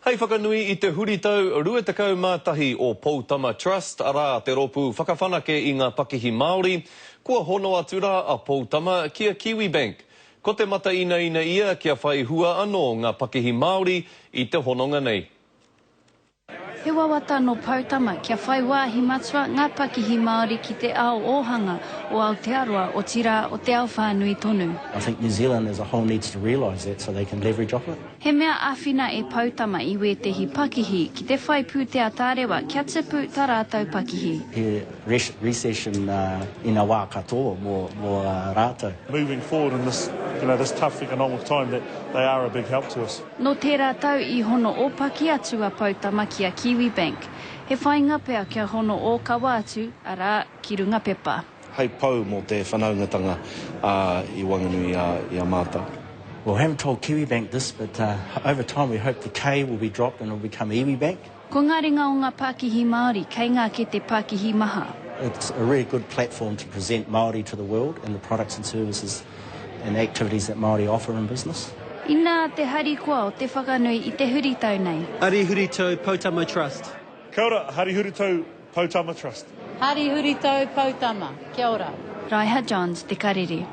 Hei whakanui i te huritau 21 o Poutama Trust, arā, te rōpū whakawhanake i ngā pakihi Māori, kua hono atu rā a Poutama ki a Kiwibank. Ko te mata inaina ia kia whai hua anō ngā pakihi Māori i te hononga nei. He wawata nō Poutama kia whai wāhi matua ngā pakihi Māori ki te ao ōhanga o Aotearoa, otirā o te ao whānui tonu. I think New Zealand as a whole needs to realise that so they can leverage off it. He mea āwhina e Poutama i wētehi pakihi ki te whai pūtea tārewa kia tipu tā rātou pakihi. He recession ina wā katoa mō rātou. Moving forward in this, you know, this tough economic time that they are a big help to us. Nō tērā tau i hono ōpaki atu a Poutama ki a Kiwibank. He whāinga pea kia hono ōkawa atu, arā, ki runga pepa. Hei pou mō te whanaungatanga i waenganui i a mātou. Well, we haven't told Kiwibank this, but over time we hope the K will be dropped and it will become Iwibank. Ko ngā ringa o ngā pākihi Māori kei ngā kete pākihi maha. It's a really good platform to present Māori to the world and the products and services and activities that Māori offer in business. Inā te harikoa o te whakanui i te huritau nei. Hari Huritau Poutama Trust. Kia ora, Hari Huritau Poutama Trust. Hari Huritau Poutama, kia ora. Raiha Johns, Te Karere.